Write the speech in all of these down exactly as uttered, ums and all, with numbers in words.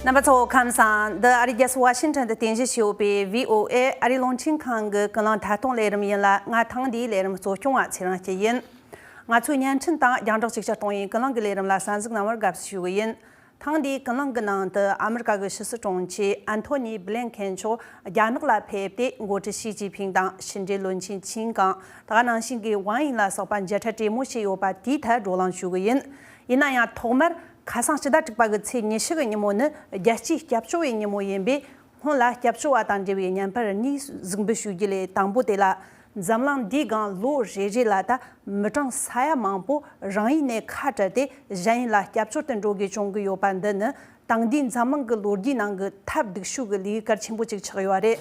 རྣམ་པ་ཚོ་ཁམས་བཟང་། འདི་ཨ་རིའི་རྒྱལ་ས་ཝ་ཤིང་ཊོན་དུ་རྟེན་གཞི་བྱས་ཡོད་པའི་བྷི་ཨོ་ཨེ་ཨ་རིའི་རླུང་འཕྲིན་ཁང་གི་ཀུན་གླེང་ཐད་གཏོང་ལས་རིམ་ཡིན་ལ། ང་ཐེངས་འདིའི་ལས་རིམ་གཙོ་སྐྱོང་བ་ཚེ་རིང་སྐྱིད་ཡིན། ང་ཚོའི་བརྙན་འཕྲིན་དང་རྒྱང་བསྒྲགས་ཅིག་ཅར་གཏོང་བའི་ཀུན་གླེང་གི་ལས་རིམ་ལ་གསན་གཟིགས་གནང་བར་དགའ་བསུ་ཞུ་གི་ཡིན། ཐེངས་འདིའི་ཀུན་གླེང་གི་ནང་དུ་ཨ་མི་རི་ཀ་གི་ཕྱི་སྲིད་དྲུང་ཆེ་ཨན་ཐོ་ནི་བྷི་ལིན་ཁེན་མཆོག་རྒྱ་ནག་ལ་ཕེབས་ཏེ། འགོ་ཁྲིད་ཞི་ཅིན་ཕིང་དང་ཕྱི་འབྲེལ་བློན་ཆེན་ཆིན་ཀང་། དེ་ག་ནང་བཞིན་གྱི་ཝང་ཡིན་ལ་སོགས་པ་མཇལ་འཕྲད་གྲོས་མོལ་བྱས་ཡོད་པ་དེའི་ཐད་བགྲོ་གླེང་ཞུ་གི་ཡིན། ཡིན་ན་ཡང་ཐོག་མར་ཁ་སང་སྤྱི་ཟླ་དྲུག་པ་གི་ཚེས་ཉི་ཤུ་གི་ཉིན་མོ་ནི་རྒྱལ་སྤྱིའི་སྐྱབས་བཅོལ་བའི་ཉིན་མོ་ཡིན་པས། སྔོན་ལ་སྐྱབས་བཅོལ་བ་དང་འབྲེལ་བའི་བརྙན་པར་གཉིས་གཟིགས་འབུལ་ཞུ་རྒྱུ་ལས། དང་པོ་དེ་ལ་འཛམ་གླིང་འདིའི་སྒང་ལོ་རེ་རེ་ལ་ད་མི་གྲངས་ས་ཡ་མང་པོ་རང་ཡུལ་ནས་ཁ་བྲལ་ཏེ་གཞན་ཡུལ་ལ་སྐྱབས་བཅོལ་དུ་འགྲོ་དགོས་བྱུང་གི་ཡོད་པ་འདི་ནི། དེང་དུས་འཛམ་གླིང་གི་ལོ་རྒྱུས་ནང་གི་ཐབས་སྡུག་ཤོས་ཀྱི་ལས་ཀ་གལ་ཆེན་པོ་ཅིག་ཆགས་ཡོད་རེད།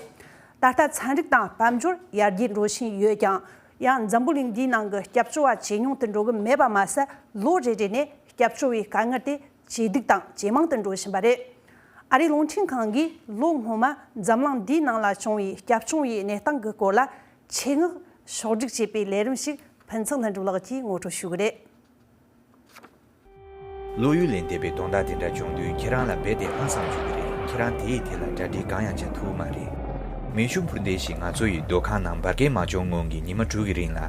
ད་ལྟ་ཚན་རིག་དང་དཔལ་འབྱོར་ཡར་རྒྱས་འགྲོ་བཞིན་ཡོད་ཀྱང་། ཡང་འཛམ་བུ་གླིང་འདིའི་ནང་གི་སྐྱབས་བཅོལ་བ་ཇེ་ཉུང་དུ་འགྲོ་གི་མེད་པ་མ་ཟད། ལོ་རེ་རེ་ནས་སྐྱབས་བཅོལ་བའི་དཀའ་ངལ་དེ་ཇེ་སྡུག་དང་ཇེ་མང་དུ་འགྲོ་བཞིན་པ་རེད། ཨ་རིའི་རླུང་འཕྲིན་ཁང་གིས་ལོ་སྔོན་མ་འཛམ་གླིང་འདིའི་ནང་ལ་བྱུང་བའི་སྐྱབས་བཅོལ་བའི་གནས་སྟངས་ཀྱི་སྐོར་ལ་ཆེད་མངགས་ཕྱོགས་སྒྲིག་བྱས་པའི་ལས་རིམ་ཞིག་ཕུན་ཚོགས་ལྷུན་གྲུབ་ལགས་ཀྱིས་ངོ་སྤྲོད་ཞུ་གི་རེད། བློ་ཡུལ་ལས་འདས་པའི་དོན་དག་དེ་འདྲ་བྱུང་དུས། ཁྱེད་རང་ལ་རྦད་དེ་ཧང་སངས་བྱུང་གི་རེད། ཁྱེད་རང་དེའི་ཐད་ལ་གྲ་སྒྲིག་གང་ཡང་བྱ་ཐུབ་མ་རེད། མེ་ཤུགས་འཕུར་མདེལ་ཞིག་ང་ཚོ་ཡི་སྡོད་ཁང་ནང་འབར་གས་མ་བྱུང་སྔོན་གྱི་ཉི་མ་དྲུག་གི་རིང་ལ།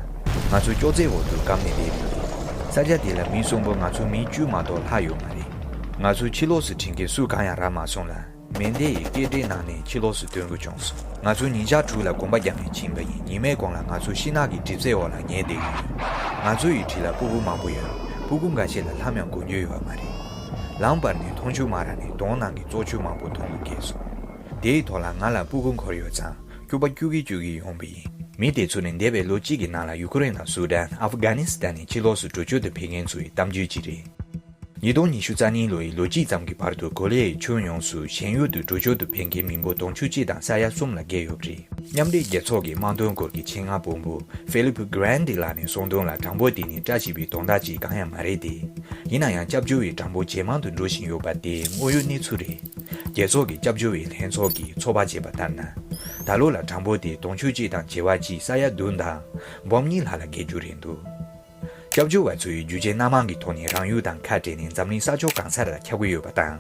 ང་ཚོ་ཅོག་ཙེའི་འོག་ཏུ་བསྒམས་ནས་བསྡད་ཡོད་རེད། ས་ཆ་དེ་ལ་མི་གསོན་པོ་ང་ཚོ་མི་བཅུ་མ་གཏོགས་ལྷག་ཡོད་མ་རེད། ང་ཚོའི་ཕྱི་ལོགས་སུ་དྲན་མཁན་སུ་གང་ཡང་རག་མ་སོང་ལ། མེ་མདའི་སྐད་སྒྲའི་ནང་ནས་ཕྱི་ལོགས་སུ་ཐོན་དགོས་བྱུང་སོང་། ང་ཚོ་ཉིན་ཞག་དྲུག་ལ་གོམ་པ་རྒྱག་ནས་ཕྱིན་པ་ཡིན། ཉི་མའི་གུང་ལ་ང་ཚོ་ཤིང་ནགས་ཀྱི་གྲིབ་སའི་འོག་ལ་ཉལ་བསྡད་ཡོད། ང་ཚོ་ཡི་གྲས་ལ་སྤུ་གུ་མང་པོ་ཡོད། སྤུ་གུ་འགའ་ཤས་ལ་ལྷམ་ཡང་གོན་རྒྱུ་ཡོད་མ་རེད། ལམ་བར་ནས་འཐུང་ཆུ་མ་རག་ནས་གདོང་ནང་གི་བཙོག་ཆུ་མང་པོ་འཐུང་དགོས་སོང་། དེའི་ཐོག་ལ་ང་ལ་སྤུ་གུ་འཁོར་ཡོད་ཙང་སྐྱུག་པ་སྐྱུག་གི་སྐྱུག་གི་ཡོང་པ་ཡིན། མི་དེ་ཚོ་ནི་འདས་པའི་ལོ་གཅིག་གི་ནང་ལ་ཡུ་ཀེ་རེན་དང་སུ་དཱན། ཨབ་གྷ་ནི་སི་ཐན་ནས་ཕྱི་ལོགས་སུ་འགྲོ་བསྐྱོད་དུ་ཕེབས་མཁན་ཚོ་ཡི་གཏམ་རྒྱུད་ཅིག་རེད། ཉིས་སྟོང་ཉི་ཤུ་རྩ་གཉིས་ལོ་ཡི་ལོ་གཅིག་ཙམ་གྱི་བར་དུ་ཀོ་རི་ཡའི་ཁྱོན་ཡོངས་སུ་གཞན་ཡུལ་དུ་འགྲོ་བསྐྱོད་དུ་ཕེབས་མཁན་མི་འབོར་དུང་ཕྱུར་གཅིག་དང་ས་ཡ་གསུམ་ལ་བརྒལ་ཡོད་པ་རེད། མཉམ་འབྲེལ་རྒྱལ་ཚོགས་ཀྱི་དམངས་དོན་སྐོར་གྱི་ཆེད་མངགས་དཔོན་པོ་ཧྥི་ལིབ་གྷི་རན་ཌི་ལགས་ནས་གསུངས་དོན་ལ། གྲངས་འབོར་དེ་ནི་བཀྲ་ཤིས་པའི་དོན་དག་ཅིག་གང་ཡང་མ་རེད་དེ། ཡིན་ན་ཡང་སྐྱབས་བཅོལ་བའི་གྲངས་འབོར་ཇེ་མང་དུ་འགྲོ་བཞིན་ཡོད་པ་དེ་དངོས་ཡོད་གནས་ཚུལ་རེད། རྒྱལ་ཚོགས་ཀྱི་སྐྱབས་བཅོལ་བའི་ལྷན་ཚོགས་ཀྱིས་ཚོད་དཔག་བྱས་པ་ལྟར་ན། ད་ལོ་ལ་གྲངས་འབོར་དེ་དུང་ཕྱུར་གཅིག་དང་བྱེ་བ་གཅིག་ས་ཡ་བདུན་དང་འབུམ་གཉིས་ལྷག་ལ་བརྒལ་རྒྱུ་རེད་འདུག་སྐྱབས་བཅོལ་བ་ཚོ་ཡིས་རྒྱུ་ཆ་སྣ་མང་གི་ཐོག་ནས་རང་ཡུལ་དང་ཁ་བྲལ་ནས་འཛམ་གླིང་ས་ཕྱོགས་གང་སར་ལ་ཁྱབ་ཀྱི་ཡོད་པ་དང་།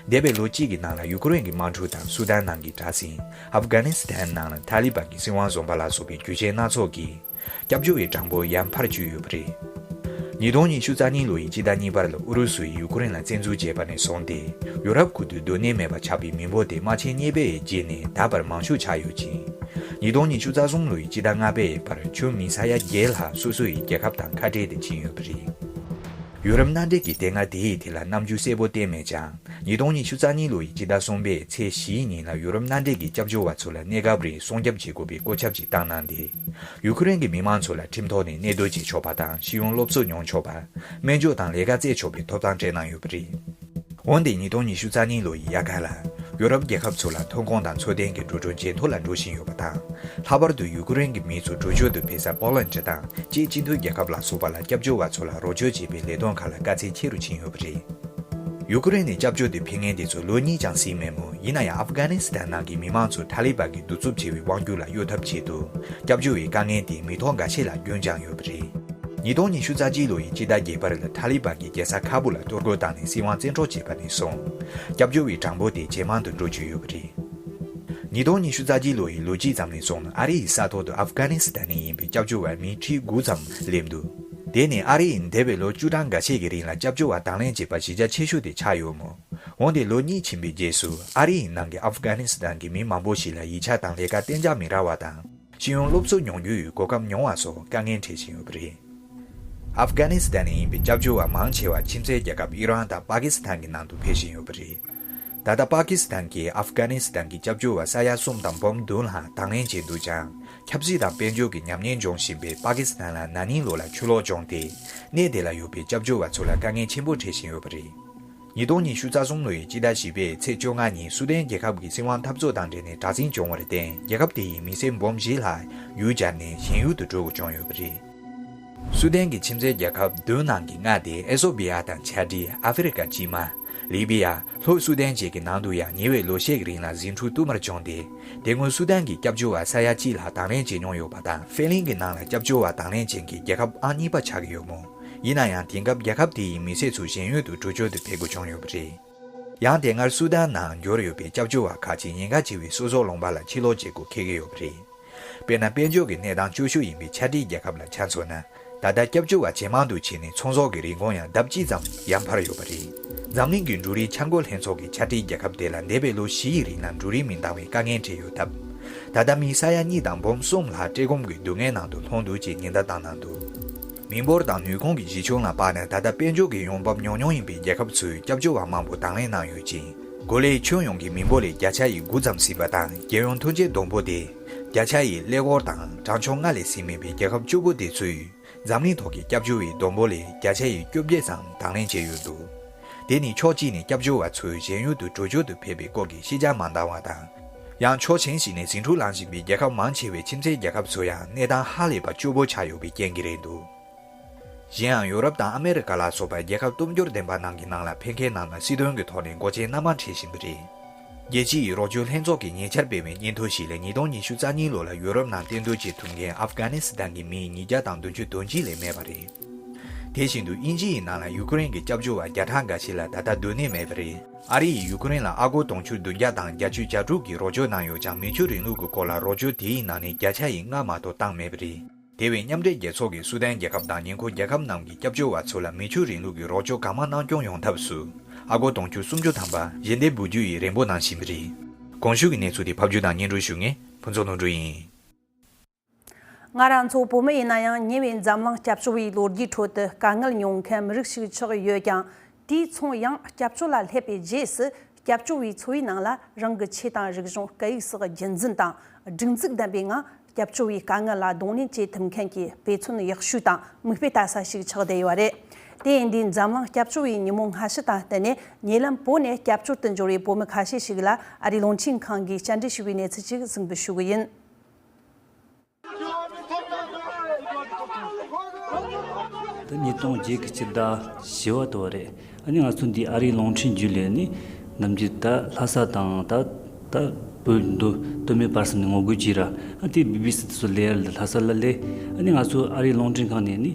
འདས་པའི་ལོ་གཅིག་གི་ནང་ལ་ཡུ་ཀེ་རེན་གྱི་དམག་འཁྲུག་དང་སུ་དཱན་ནང་གི་དྲག་ཟིང་། ཨབ་གྷ་ནི་སི་ཐན་ནང་ལ་ཐ་ལི་བན་གྱི་སྲིད་དབང་བཟུང་པ་ལ་སོགས་པའི་རྒྱུ་རྐྱེན་སྣ་ཚོགས་ཀྱིས། སྐྱབས་བཅོལ་བའི་གྲངས་འབོར་ཡར་འཕར་བཅུག་ཡོད་པ་རེད། ཉིས་སྟོང་ཉི་ཤུ་རྩ་གཉིས་ལོ་ཡི་སྤྱི་ཟླ་གཉིས་པར་ལ་ཨུ་རུ་སུ་ཡིས་ཡུ་ཀེ་རེན་ལ་བཙན་འཛུལ་བྱས་པ་ནས་བཟུང་སྟེ། ཡུ་རོབ་ཁུལ་དུ་སྡོད་གནས་མེད་པར་ཆགས་པའི་མི་འབོར་དེ་དམག་ཆེན་གཉིས་པའི་རྗེས་ནས་ད་བར་མང་ཤོས་ཆགས་ཡོད་ཅིང་། ཉིས་སྟོང་ཉི་ཤུ་རྩ་གསུམ་ལོ་ཡི་སྤྱི་ཟླ་ལྔ་པའི་བར་ཆུ་མི་ས་ཡ་བརྒྱད་ལྷག་སོ་སོ་ཡི་རྒྱལ་ཁབ་དང་ཁ་བྲལ་ཏེ་ཕྱིན་ཡོད་པ་རེད། ཡུ་རོབ་མནའ་འབྲེལ་གྱི་དེ་སྔ་དེའི་ཐད་ལ་རྣམ་འགྱུར་གསལ་པོ་བསྟན་མེད་ཀྱང་། ཉིས་སྟོང་ཉི་ཤུ་རྩ་གཉིས་ལོ་ཡི་སྤྱི་ཟླ་གསུམ་པའི་ཚེས་བཞིའི་ཉིན་ལ་ཡུ་རོབ་མནའ་འབྲེལ་གྱི་སྐྱབས་བཅོལ་བ་ཚོ་ལ་གནས་སྐབས་རིང་སྲུང་སྐྱོབ་བྱེད་དགོས་པའི་བཀོད་ཁྱབ་ཅིག་བཏང་གནང་སྟེ། ཡུ་ཁུ་རེན་གྱི་མི་མང་ཚོ་ལ་ཁྲིམས་ཐོག་ནས་གནས་སྡོད་བྱེད་ཆོག་པ་དང་ཤེས་ཡོན་སློབ་གསོ་མྱོང་ཆོག་པ། སྨན་བཅོས་དང་ལས་ཀ་བཙལ་ཆོག་པའི་ཐོབ་ཐང་སྤྲད་གནང་ཡོད་པ་རེད། འོན་ཏེ་ཉིས་སྟོང་ཉི་ཤུ་རྩ་གཉིས་ལོ་ཡི་དབྱར་ཁ་ལ། ཡུ་རོབ་རྒྱལ་ཁབ་ཚོ་ལ་ཐོན་ཁུངས་དང་འཚོ་རྟེན་གྱི་འགྲོ་གྲོན་ཇེ་མཐོ་ལ་འགྲོ་བཞིན་ཡོད་པ་དང་། ལྷག་པར་དུ་ཡུ་ཁུ་རེན་གྱི་མི་ཚོ་འགྲོ་བསྐྱོད་དུ་ཕེབས་ས་པོ་ལན་ཌི་དང་ཅེཀ་སྤྱི་མཐུན་རྒྱལ་ཁབ་ལ་སོགས་པ་ལ་སྐྱབས་བཅོལ་བ་ཚོ་ལ་རོགས་སྐྱོར་བྱེད་པའི་ལས་དོན་ཁག་ལ་དཀའ་ཚེགས་ཆེ་རུ་ཕྱིན་ཡོད་པ་རེད། ཡུ་ཀེ་རེན་ནས་སྐྱབས་བཅོལ་དུ་ཕེབས་མཁན་དེ་ཚོ་ལོ་གཉིས་ཀྱང་ཟིན་མེད་མོད། ཡིན་ན་ཡང་ཨབ་གྷ་ནི་སི་ཐན་ནང་གི་མི་མང་ཚོ་ཐ་ལི་བན་གྱིས་གདུག་རྩུབ་ཆེ་བའི་དབང་སྒྱུར་ལ་གཡོལ་ཐབས་ཆེད་དུ། སྐྱབས་བཅོལ་བའི་དཀའ་ངལ་དེ་མི་ཐོག་འགའ་ཤས་ལ་རྒྱུན་བསྐྱངས་ཡོད་པ་རེད། ཉིས་སྟོང་ཉི་ཤུ་རྩ་གཅིག་ལོ་ཡི་སྤྱི་ཟླ་བརྒྱད་པར་ལ་ཐ་ལི་བན་གྱིས་རྒྱལ་ས་ཁ་བུ་ལ་གཏོར་རྒོལ་བཏང་ནས་སྲིད་དབང་བཙན་འཕྲོག་བྱས་པ་ནས་བཟུང་། སྐྱབས་བཅོལ་བའི་གྲངས་འབོར་དེ་ཇེ་མང་དུ་འགྲོ་བཅུག་ཡོད་པ་རེད། ཉིས་སྟོང་ཉི་ཤུ་རྩ་གཅིག་ལོ་ཡི་ལོ་གཅིག་ཙམ་ནས་བཟུང་ཨ་རི་ཡི་ས་ཐོག་ཏུ་ཨབ་གྷ་ནི་སི་ཐན་ནས་ཡིན་པའི་སྐྱབས་བཅོལ་བ་མི་ཁྲི་དགུ་ཙམ་སླེབས་འདུག་དེ་ནི་ཨ་རི་ཡིས་འདས་པའི་ལོ་བཅུ་གྲངས་འགའ་ཤས་ཀྱི་རིང་ལ་སྐྱབས་བཅོལ་བ་དང་ལེན་བྱས་པ་གཞི་རྒྱ་ཆེ་ཤོས་དེ་ཆགས་ཡོད་མོད། འོན་ཏེ་ལོ་གཉིས་ཕྱིན་པའི་རྗེས་སུ་ཨ་རི་ཡི་ནང་གི་ཨབ་གྷ་ནི་སི་ཐན་གྱི་མི་མང་པོ་ཞིག་ལ་ཡིག་ཆ་དང་ལས་ཀ་གཏན་འཇགས་མི་རག་པ་དང་། ཤེས་ཡོན་སློབ་གསོ་མྱོང་རྒྱུ་ཡི་གོ་སྐབས་ཉུང་བ་སོགས་དཀའ་ངལ་འཕྲད་བཞིན་ཡོད་པ་རེད། ཨབ་གྷ་ནི་སི་ཐན་ནས་ཡིན་པའི་སྐྱབས་བཅོལ་བ་མང་ཆེ་བ་ཁྱིམ་མཚེས་རྒྱལ་ཁབ་ཨི་རན་དང་པ་ཀི་སི་ཐན་གྱི་ནང་དུ་ཕེབས་བཞིན་ཡོད་པ་རེད། ད་ལྟ་པ་ཀི་སི་ཐན་གྱིས་ཨབ་གྷ་ནི་སི་ཐན་གྱི་སྐྱབས་བཅོལ་བ་ས་ཡ་གསུམ་དང་འབུམ་བདུན་ལྷག་དང་ལེན་བྱས་འདུག་ཀྱང་། ཆབ་སྲིད་དང་དཔལ་འབྱོར་གྱི་ཉམས་ཉེས་འབྱུང་བཞིན་པའི་པ་ཀི་སི་ཐན་ལ་ན་ནིང་ལོ་ལ་ཆུ་ལོག་བྱུང་སྟེ། གནས་དེ་ལ་ཡོད་པའི་སྐྱབས་བཅོལ་བ་ཚོ་ལ་དཀའ་ངལ་ཆེན་པོ་འཕྲད་བཞིན་ཡོད་པ་རེད། ཉིས་སྟོང་ཉི་ཤུ་རྩ་གསུམ་ལོ་ཡི་སྤྱི་ཟླ་བཞི་པའི་ཚེས་བཅོ་ལྔ་ཉིན་སུ་དན་རྒྱལ་ཁབ་ཀྱི་སྲིད་དབང་འཐབ་རྩོད་དང་འབྲེལ་ནས་དྲག་ཟིང་བྱུང་བར་བརྟེན། རྒྱལ་ཁབ་དེ་ཡི་མི་སེར་འབུམ་བཞི་ལྷག་ཡུལ་གྱར་ནས་གཞན་ཡུལ་དུ་འགྲོ་དགོས་བྱུང་ཡོད་པ་རེད། སུ་དན་གྱི་ཁྱིམ་མཚེས་རྒྱལ་ཁབ་བདུན་ནང་གི་ལྔ་དེ་ཨེ་སོ་བི་ཡ་དང་ཆ་ཌི། ཨ་ཧྥེ་རི་ཀ་དཀྱིལ་མ། ལི་བི་ཡ། ལྷོ་སུ་དན་བཅས་ཀྱི་ནང་དུ་ཡང་ཉེ་བའི་ལོ་ཤས་ཀྱི་རིང་ལ་ཟིང་འཁྲུག་བསྟུད་མར་བྱུང་སྟེ། དེ་སྔོན་སུ་དན་གྱི་སྐྱབས་བཅོལ་བ་ས་ཡ་གཅིག་ལྷག་དང་ལེན་བྱེད་མྱོང་ཡོད་པ་དང་། ཧྥེ་གླིང་གི་ནང་ལ་སྐྱབས་བཅོལ་བ་དང་ལེན་ཅན་གྱི་རྒྱལ་ཁབ་ཨང་གཉིས་པ་ཆགས་ཀྱི་ཡོད་མོད། ཡིན་ན་ཡང་དེང་སྐབས་རྒྱལ་ཁབ་དེ་ཡི་མི་སེར་ཚོ་གཞན་ཡུལ་དུ་འགྲོ་བསྐྱོད་དུ་ཕེབས་དགོས་བྱུང་ཡོད་པ་རེད། ཡང་དེ་སྔར་སུ་དཱན་ནང་འབྱོར་ཡོད་པའི་སྐྱབས་བཅོལ་བ་ཁག་ཅིག་ཉེན་ཁ་ཆེ་བའི་སོ་སོར་ལུང་པ་ལ་ཕྱིར་ལོག་བྱེད་སྒོ་འཁེལ་གྱི་ཡོད་པ་རེད། དཔེར་ན། དཔལ་འབྱོར་གྱི་གནས་སྟངས་སྐྱོ་ཤོས་ཡིན་པའི་ཆ་འགྲིག་རྒྱལ་ཁབ་ལ་ཆ་མཚོན་ན། ད་ལྟ་སྐྱབས་བཅོལ་བ་ཇེ་མང་དུ་ཕྱིན་ནས་ཚོང་ཟོག་གི་རིན་གོང་ཡང་ལྡབ་གཅིག་ཙམ་ཡར་འཕར་ཡོད་པ་རེད། འཛམ་གླིང་གི་འབྲུ་རིགས་འཆར་འགོད་ལྷན་ཚོགས་ཀྱིས་ཆ་འགྲིག་རྒྱལ་ཁབ་དེ་ལ་འདས་པའི་ལོ་བཞི་ཡི་རིང་ལ་འབྲུ་རིགས་མི་འདང་བའི་དཀའ་ངལ་འཕྲད་ཡོད་སྟབས། ད་ལྟ་མི་ས་ཡ་གཉིས་དང་འབུམ་གསུམ་ལྷག་བཀྲེས་སྐོམ་གྱི་སྡུག་བསྔལ་ནང་དུ་ལྷུང་འདུག་ཅེས་ཉེན་བརྡ་བཏང་གནང་འདུག་མི་འབོར་དང་ནུས་ཁུངས་ཀྱི་གཞི་ཁྱོན་ལ་དཔག་ན། ད་ལྟ་དཔལ་འབྱོར་གྱི་ཡོང་འབབ་ཉུང་ཉུང་ཡིན་པའི་རྒྱལ་ཁབ་ཚོས་སྐྱབས་བཅོལ་བ་མང་པོ་དང་ལེན་གནང་ཡོད་ཅིང་། གོ་ལའི་ཁྱོན་ཡོངས་ཀྱི་མི་འབོར་ལས་བརྒྱ་ཆ་ཡི་དགུ་ཙམ་ཟིན་པ་དང་། རྒྱལ་ཡོངས་ཐོན་སྐྱེད་བསྡོམས་པོ་དེ་བརྒྱ་ཆ་ཡི་ཀླད་ཀོར་དང་གྲངས་ཆུང་ལྔ་ལས་ཟིན་མེད་པའི་རྒྱལ་ཁབ་བཅུ་དགུ་དེ་ཚོས་འཛམ་གླིང་ཐོག་གི་སྐྱབས་བཅོལ་བའི་བསྡོམས་པོ་ལས་བརྒྱ་ཆ་ཡི་བཅོ་བརྒྱད་ཙམ་དང་ལེན་བྱས་ཡོད་འདུག་དེ་ནི་ཕྱོགས་གཅིག་ནས་སྐྱབས་བཅོལ་བ་ཚོས་གཞན་ཡུལ་དུ་བྲོས་བྱོལ་དུ་ཕེབས་པའི་སྐོར་གྱི་ཤེས་བྱ་མ་འདང་བ་དང་། ཡང་ཕྱོགས་གཞན་ཞིག་ནས་ཟིང་འཁྲུག་ལངས་བཞིན་པའི་རྒྱལ་ཁབ་མང་ཆེ་བའི་ཁྱིམ་མཚེས་རྒྱལ་ཁབ་ཚོ་ཡང་གནས་སྟངས་ཧ་ལས་པ་སྐྱོ་པོ་ཆགས་ཡོད་པའི་རྐྱེན་གྱིས་རེད་འདུག་གཞན་ཡང་། ཡོ་རོབ་དང་ཨ་མེ་རི་ཀ་ལ་སོགས་པ་རྒྱལ་ཁབ་སྟོབས་འབྱོར་ལྡན་པ་རྣམས་ཀྱི་ནང་ལ་ཕེབས་མཁན་རྣམས་ལ་སྲིད་དོན་གྱི་ཐོག་ནས་འགོག་རྐྱེན་སྣ་མང་འཕྲད་བཞིན་པ་རེད། རྒྱལ་སྤྱི་ཡི་རོགས་སྐྱོར་ལྷན་ཚོགས་ཀྱིས་ཉེ་ཆར་སྤེལ་བའི་སྙན་ཐོ་ཞིག་ལ། ཉིས་སྟོང་ཉི་ཤུ་རྩ་གཉིས་ལོ་ལ་ཡོ་རོབ་ནང་གཏན་སྡོད་བྱེད་ཐུབ་མཁན་ཨབ་གྷ་ནི་སི་ཐན་གྱི་མི་ཉིས་བརྒྱ་དང་བདུན་ཅུ་དོན་གཅིག་ལས་མེད་པ་རེད། དེ་བཞིན་དུ། དབྱིན་ཇི་ཡི་ནང་ལ་ཡུ་ཀེ་རེན་གྱི་སྐྱབས་བཅོལ་བ་བརྒྱ་ཕྲག་འགའ་ཞིག་ལ་ད་ལྟ་སྡོད་གནས་མེད་པ་རེད། ཨ་རི་ཡིས་ཡུ་ཀེ་རེན་ལ་ཨ་སྒོར་དུང་ཕྱུར་བདུན་བརྒྱ་དང་བརྒྱད་ཅུ་གྱ་དྲུག་གི་རོགས་སྐྱོར་གནང་ཡོད་ཀྱང་། མི་ཆོས་རིང་ལུགས་ཀྱི་སྐོར་ལ་རོགས་སྐྱོར་དེའི་ནང་ནས་བརྒྱ་ཆ་ཡི་ལྔ་མ་གཏོགས་བཏང་མེད་པ་རེད། དེ་བས་མཉམ་འབྲེལ་རྒྱལ་ཚོགས་ཀྱིས་སུ་དན་རྒྱལ་ཁབ་དང་ཉེ་འཁོར་རྒྱལ་ཁབ་རྣམས་ཀྱི་སྐྱབས་བཅོལ་བ་ཚོ་ལ་མི་ཆོས་རིང་ལུགས་ཀྱི་རོགས་སྐྱོར་གང་མང་གནང་སྐྱོང་ཡོང་ཐབས་སུ། ཨ་སྒོར་དུང་ཕྱུར་སུམ་ཅུ་ཐམ་པ་ཞལ་འདེབས་འབུལ་རྒྱུ་ཡི་རེ་འབོད་གནང་བཞིན་པ་རེད། གོང་ཞུས་ཀྱི་གནས་ཚུལ་དེ་ཕབ་སྒྱུར་དང་སྙན་སྒྲོན་ཞུ་མཁན་ཕུན་ཚོགས་ནོར་བུ་ཡིན། ང་རང་ཚོ་བོད་མི་ཡིན་ན་ཡང་ཉེ་བའི་འཛམ་གླིང་སྐྱབས་བཅོལ་བའི་ལོ་རྒྱུས་ཁྲོད་དུ་དཀའ་ངལ་མྱོང་མཁན་མི་རིགས་ཤིག་ཆགས་ཡོད་ཀྱང་། དེའི་མཚུངས་ཡང་སྐྱབས་བཅོལ་ལ་སླེབས་པའི་རྗེས་སུ་སྐྱབས་བཅོལ་བའི་འཚོ་བའི་ནང་ལ་རང་གི་ཆོས་དང་རིག་གཞུང་སྐད་ཡིག་སོགས་རྒྱུན་འཛིན་དང་སྒྲིག་འཛུགས་ལྡན་པའི་ངང་སྐྱབས་བཅོལ་བའི་དཀའ་ངལ་ལ་གདོང་ལེན་བྱེད་ཐུབ་མཁན་གྱི་དཔེ་མཚོན་ཡག་ཤོས་དང་མིག་དཔེ་ལྟ་ས་ཞིག་ཆགས་བསྡད་ཡོད་རེད། དེ་ཡིན་དུས་འཛམ་གླིང་སྐྱབས་བཅོལ་བའི་ཉིན་མོ་སྔ་ཕྱི་དང་བསྟུན་ནས་ཉེ་ལམ་བོད་ནས་སྐྱབས་བཅོལ་དུ་འབྱོར་བའི་བོད་མི་ཁ་ཤས་ཤིག་ལ་ཨ་རིའི་རླུང་འཕྲིན་ཁང་གིས་བཅར་འདྲི་ཞུས་པའི་གནས་ཚུལ་ཞིག་གཟིགས་འབུལ་ཞུ་གི་ཡིན། ད་ཉིས་སྟོང་བརྒྱད་ཀྱི་སྤྱི་ཟླ་བཞི་བ་དེ་བ་རེད། ཨ་ནི་ང་ཚོ་འདི་ཨ་རིའི་རླུང་འཕྲིན་བརྒྱུད་ལས་ནི་ནམ་རྒྱུན་ད་ལྷ་ས་དང་ད་ད་བོད་མདོ་སྟོད་སྨད་བར་གསུམ་ནས་ངོ་རྒོལ་གྱིས་ར། ཨ་དེ་བི་བི་སི་དེ་ཚོ་ལས་ལྷ་ས་ལ་ལས། ཨ་ནི་ང་ཚོ་ཨ་རིའི་རླུང་འཕྲིན་ཁང་ནས་ནི་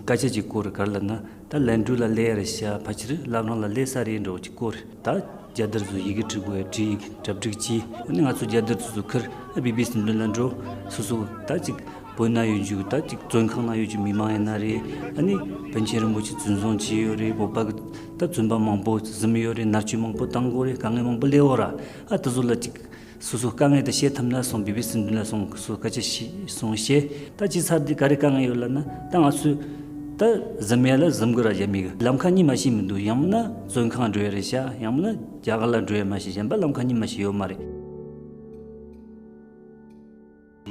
སྐད་ཆ་ཅིག་བསྐོར་ག་རེ་ལབ་ན། ད་ལན་ཀྲུའུ་ལ་སླེབས་རེད་ཤག་ཕལ་ཆེར་བླ་བྲང་ལ་སླེབས་ས་རེད་འགྲོ་ཅིག་སྐོར། ད་རྒྱལ་དར་ཚོ་ཡི་གེ་བྲིས་དགོས་བྲིས་གྲ་སྒྲིག་བྱས། ཨ་ནི་ང་ཚོ་རྒྱལ་དར་ཚོ་ཚོ་ཁུར་བི་བི་སི་མདུན་ལ་འགྲོ། སོ་སོ་ད་ཅིག་བོད་ན་ཡོད་རྒྱུ་ད་ཅིག་བཙོན་ཁང་ན་ཡོད་རྒྱུ་མི་མང་ཡིན་ན་རེད། ཨ་ནི་པཎ་ཆེན་རིན་པོ་ཆེ་བཙོན་བཟུང་བྱས་ཡོད་རེད། བོད་པ་གི་ད་བཙོན་པ་མང་པོ་ཟིན་ཡོད་རེད། མནར་གཅོད་མང་པོ་བཏང་དགོས་རེད། དཀའ་ངལ་མང་པོ་སླེབས་ཡོད་ར། ཨ་དེ་ཚོ་ལ་ཅིག་སོ་སོ་དཀའ་ངལ་དེ་བཤད་ཐུབ་ན་སོང་བི་བི་སི་མདུན་ལ་སོང་སོ་སྐད་ཆ་ཤི་སོང་བཤད། ད་ཅི་ཚར་འདི་ག་རེ་དཀའ་ངལ་ཡོད་ལབ་ན། ད་ང་ཚོས་ད་གཟིམ་ཡ་ལ་གཟིམ་དགོས་ར་ཡ་མི་གི་ལམ་ཁ་གཉིས་མ་ཤེས་མི་འདུག་ཡང་མིན་ན་བཙོན་ཁང་འགྲོ་ཡ་རེད་ཤག་ཡང་མིན་ན་རྒྱ་གར་ལ་འགྲོ་ཡ་མ་ཤེས། གཞན་པ་ལམ་ཁ་གཉིས་མ་ཤེས་ཡོད་མ་རེད།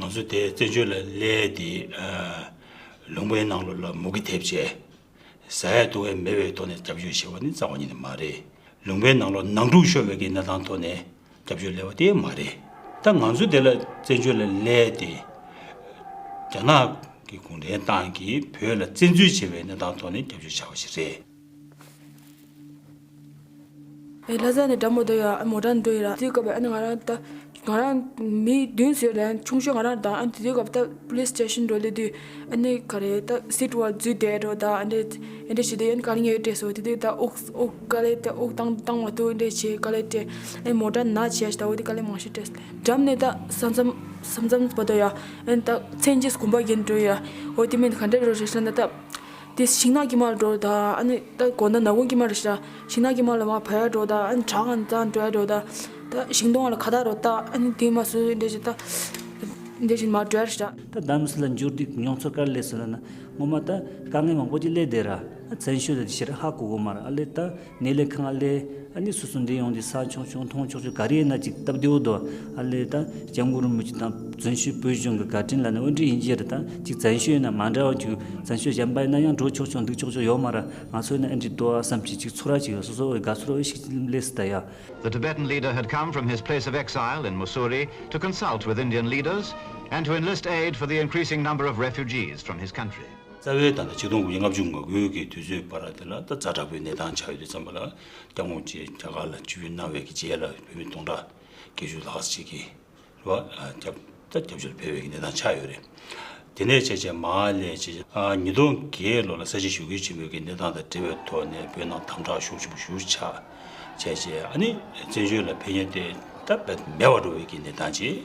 ང་ཚོ་དེ་བཙན་བྱོལ་ལ་སླེབས་ཏེ་ལུང་པའི་ནང་ལོགས་ལ་མུ་གེ་ཐེབས་བྱས། ཟ་ཡ་འཐུང་ཡ་མེད་པའི་ཐོག་ནས་སྐྱབས་བཅོལ་བྱས་པ་ནི་རྩ་བ་ཉིད་ནས་མ་རེད། ལུང་པའི་ནང་ལོགས་ནང་འཁྲུག་ཤོར་བའི་གི་གནས་སྟངས་ཐོག་ནས་སྐྱབས་བཅོལ་སླེབས་པ་དེ་མ་རེད། ད་ང་ཚོ་དེ་ལ་བཙན་བྱོལ་ལ་སླེབས་ཏེ་རྒྱ་ནག་གི་གུང་ཁྲན་ཏང་གིས་བོད་ལ་བཙན་འཛུལ་བྱས་པའི་གནས་སྟངས་ཐོག་ནས་སྐྱབས་བཅོལ་བྱས་པ་ཞིག་རེད། ཨེ་ལྷ་ས་ནས་འགྲམ་མོ་དོ་ཡ་ཨ་མོ་ཊ་འགྲོ་ཡི་ར། དེ་སྐབས་ཨ་ནི་ང་རང་ད་ང་རང་མི་བདུན་ཟེར་ར་ཆུང་ཤོས་ང་རང་དང་། ཨ་ནི་དེ་སྐབས་ད་པུ་ལིས་སི་ཊེ་ཤན་འགྲོ་ལེ་དུས་ཨ་ནི་ག་རེ་ད་སིཊ་བར་འཛུལ་བསྡད་འགྲོ་ད། ཨ་འདྲེ་ཨ་འདྲེ་བྱེད་དུས་ཨ་ནི་དཀའ་ངལ་སྤྲད་སོང་། དེ་དུས་ད་དབུགས་དབུགས་དཀའ་ལས་ད་དབུགས་བཏང་བཏང་མ་ཐུབ་འདྲེ་བྱེད་དཀའ་ལས་སྤྲད། ཨ་ནི་མོ་ཊ་ན་བྱས་ཤག་ད་འོ་དེ་དཀའ་ལས་མང་ཤོས་སྤྲད་སོང་། འགྲམ་ནས་ད་ས་མཚམས་ས་མཚམས་བར་དུ་ཡ་ཨ་ནི་ད་མཚན་གྱི་དགོན་པ་བརྒྱུད་འགྲོ་ཡ། འོ་དེ་མིན་ག་འདྲ་རོ་རེ་ཤ་ན་ད། དེ་ཤིང་ནགས་དཀྱིལ་མར་འགྲོ་ད། ཨ་ནི་ད་དགོན་ད་ནག་ཁུང་དཀྱིལ་མར་རེད་ཤག་ཤིང་ནགས་དཀྱིལ་མར་ལ་མར་བབས་ཡ་འགྲོ་ད། ཨ་ནི་བྲག་ཨ་ནི་ད་འགྲོ་ཡ་འགྲོ་ད། ད་ཤིང་སྡོང་ལ་ཁ་བཏགས་རོ་ད། ཨ་ནི་དེ་མ་སུ་འདྲེ་ཞིག་ད་འདྲེ་ཞིག་མར་འགྲོ་ཡ་རེད་ཤག་ད་དམ་སི་ལ་འབྱོར་དུས་མྱོང་ཚོར་ག་རེ་སླེབས་སོང་ལབ་ན། ངོ་མ་ད་དཀའ་ངལ་མང་པོ་ཅིག་སླེབས་བསྡད་ར། ཨ་བཙན་བྱོལ་ད་དེ་ཞེ་དྲག་ཧ་གོ་གོ་མ་རེད། ཨ་ལས་ད་གནས་ལས་ཁང་ལས། ཨ་ནི་སོ་སོ་འདི་ཡོང་དུས་ས་ཆུང་ཆུང་མཐོང་ཆོག་ཆོག་ག་རེ་ཡིན་ན་ཅིག་སྟབས་བདེ་བོ་འདུག་ཨ་ལས་ད་སྐྱབས་མགོན་རིན་པོ་ཆེ་དང་བཙན་བྱོལ་བོད་གཞུང་གི་བཀའ་དྲིན་ལ་ནི་འོ་འདྲ་ཡིན་གྱི་རེད། ད་ཅིག་བཙན་བྱོལ་ཡིན་ན་མ་འདྲ་བ་ཅིག་བཙན་བྱོལ་གཞན་པ་ཡིན་ན་ཡང་འགྲོ་ཆོག་ཆོག་འདུག་ཆོག་ཆོག་ཡོད་མ་རེད། ང་ཚོ་ཡིན་ན་ཨེ་འདྲ་འདུག་ཨ་བསམ་གྱི་ཅིག་ཚོར་བ་ཅིག་ཡོད། སོ་སོ་འོ་དགའ་ཚོར་འོ་ཞིག་སླེབས་སྲིད་ད་ཡ། The Tibetan leader had come from his place of exile in Mussoorie to consult with Indian leaders and to enlist aid for the increasing number of refugees from his country. རྩ་བའི་ད་ལྟ་ཆིག་སྟོང་དགུ་བརྒྱ་ལྔ་བཅུ་ང་དགུ་གི་དུས་ཚོད་བར་དེ་ལ་ད་ཛ་དྲག་པོའི་གནས་སྟངས་ཆགས་ཡོད་དུས་ཙམ་པ་ལ། སྐྱབས་མགོན་མཆོག་རྒྱ་གར་ལ་ཆིབས་བསྒྱུར་གནང་བའི་གི་རྗེས་ལ་བོད་མི་སྟོང་ཕྲག་བརྒྱད་ཅུ་ལྷག་ཅིག་གིས་རེད་བ། སྐྱབས་ད་སྐྱབས་བཅོལ་ཕེབས་པའི་གི་གནས་སྟངས་ཆགས་ཡོད་རེད། དེ་ནས་བྱས་བྱས་མར་ལས་བྱས་བྱས་ཉིས་སྟོང་བརྒྱད་ལོ་ལ་ས་བྱི་ཞི་རྒོལ་ཆེན་མོའི་གི་གནས་སྟངས་དང་འབྲེལ་བའི་ཐོག་ནས་བོད་ནང་དམ་དྲག་ཤུགས་ཆེན་པོ་ཞེ་པོ་ཆགས། བྱས་བྱས་ཨ་ནི་བཙན་བྱོལ་ལ་ཕེབས་མཁན་དེ་ད་རྦད་མེད་པ་འགྲོ་བའི་གི་གནས་སྟངས་ཅིག་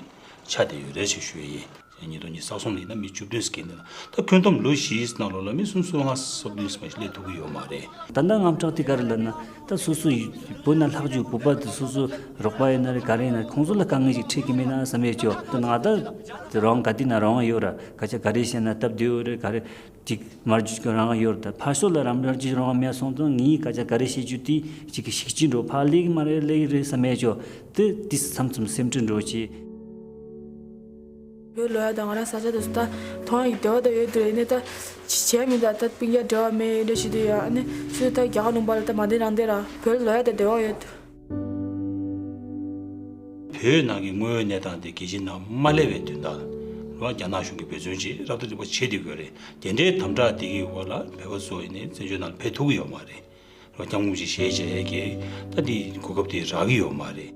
ཆགས་བསྡད་ཡོད་རེད་ཅེས་ཞུ་ཡི་ཡིན། ཉིས་སྟོང་ཉི་ཤུ་རྩ་གསུམ་ལ་ཡིན་ན་མི་བཅུ་བདུན་ཙམ་སྐྱེས་ནས་ད་ཁྱོན་བསྡོམས་ལོ་བཞིའི་ནང་ལོགས་ལ་མི་སུམ་ཅུ་སོ་ལྔ་སོ་བདུན་ཙམ་ཞིག་སླེབས་ཐུབ་ཀྱི་ཡོད་མ་རེད། ད་ལྟ་དངངས་སྐྲག་དེ་ག་རེ་ལབ་ན། ད་སོ་སོ་ཡི་བོད་ནང་ལྷག་རྒྱུ་བོད་པ་དེ་སོ་སོ་རོགས་པ་ཡིན་ན་རེད་ག་རེ་ཡིན་ན་ཁོང་ཚོ་ལ་དཀའ་ངལ་ཞིག་འཕྲད་ཀྱི་མེད་ན་བསམ་ཡས་ཅོ། ད་ང་ད་དེ་རང་ག་དུས་ན་རང་ཡོད་ར་སྐད་ཆ་ག་རེ་བཤད་ན་སྟབས་བདེ་ཡོད་རེད་ག་རེ་ཅིག་མར་རྒྱུ་ཀྱང་རང་ཡོད་རེད། ད་ཕར་ཕྱོགས་ལ་རང་མར་རྒྱུ་རང་མེད་སོང་ཙང་ངའི་སྐད་ཆ་ག་རེ་བཤད་རྒྱུ་དེ་ཅིག་གི་ཤིག་ཅིག་འགྲོ་ཕར་ལེགས་མ་རེད་ལེགས་རེད་བསམ་ཡས་ཅོ། དེ་དེ་མཚམས་མཚམས་སེམས་ཁྲལ་འགྲོ་ཅི། བོད་ལོ་ཡ་དང་ང་རང་ས་ཆ་དེ་ཚོ་ད་མཐོང་ཡ་བདེ་བ་ད་ཡོད་དུ་རེད་ནས་ད་ཅི་བྱས་མིན་ད་ད་སྤུན་ཀྱག་འབྲེལ་བ་མེད་འདྲ་ཞིག་དུ་ཡ་ཨ་ནི་སུ་ད་རྒྱ་གར་ལུང་པ་ལ་ད་མ་བསྡད་རང་བསྡད་ར་བོད་ལོ་ཡ་ད་བདེ་བ་ཡོད་དུ། བོད་ནང་གི་དངོས་ཡོད་གནས་སྟངས་དེ་རྒྱལ་སྤྱིའི་ནང་མ་སླེབས་པའི་དོན་དག་ལ་རྒྱ་ནག་གཞུང་གིས་འབད་བརྩོན་བྱེད་རབ་ཏུ་རིམ་པ་བྱེད་བསྡད་ཡོད་རེད། དེ་འདྲའི་དམ་དྲག་དེ་གི་འོག་ལ་བོད་པ་ཚོ་ཡིན་ནའི་བཙན་བྱོལ་ནང་ལ་ཕེབས་ཐུབ་ཀྱི་ཡོད་མ་རེད། སྐྱབས་མགོན་ཆེན་ཞེས་བྱ་ཡས་ཀྱིས་ད་འདི་གོ་སྐབས་དེ་རག་གི་ཡོད་མ་རེད།